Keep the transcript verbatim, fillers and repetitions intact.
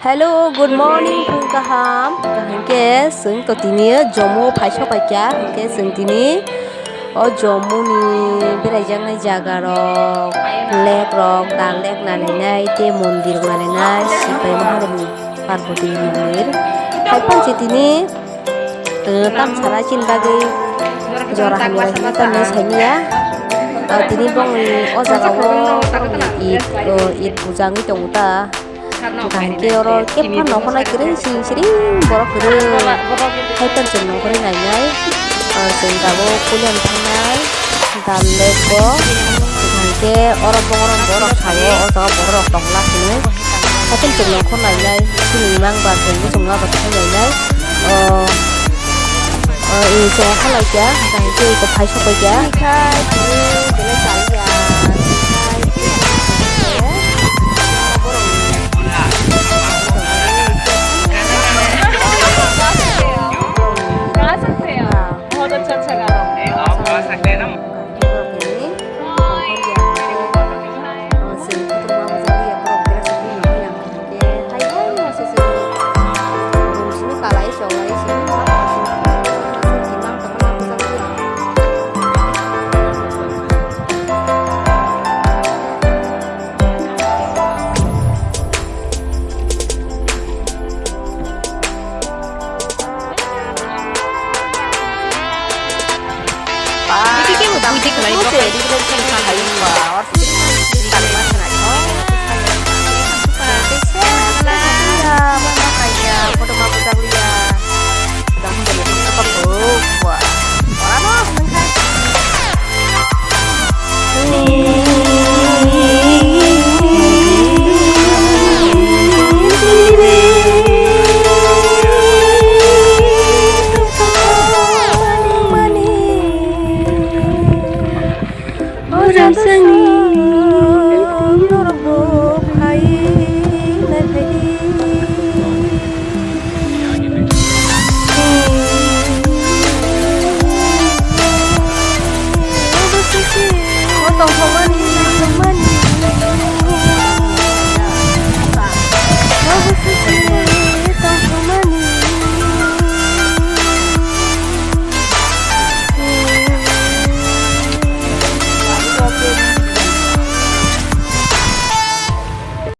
Hello, good morning, phung kaham. Kaham khe chwng to tini Jammu phai sok paikha, hwnkhe chwng tini o Jammu ni beraijaknai jaga rok, lake rok, Dal lake nailainai tei mondir nailainai, Sipai Maharani Parvati mondir. Haiphano se tini, uh, tamsara chini bagwi jora hamya hinwi tamni saimanya. Uh, tini bongni o jaga o Eid, uh, Eid puja wngwi tongo ta. Hwnkhe oro khe phano nokho nai kwrwi siring siring borok kwrwi. Haiphano chwng nokho nainai, ah, chwng tabuk puilani thangnai Dal lake o. Hwnkhe oro bohrok borok sao, o jaga borok tongla sini. Haiphano chwng nokho nainai, chini imang ba chwng bwswk no nainai. O, o, e, chwng khalai kya, hwnkhe eko phai sok pai kya.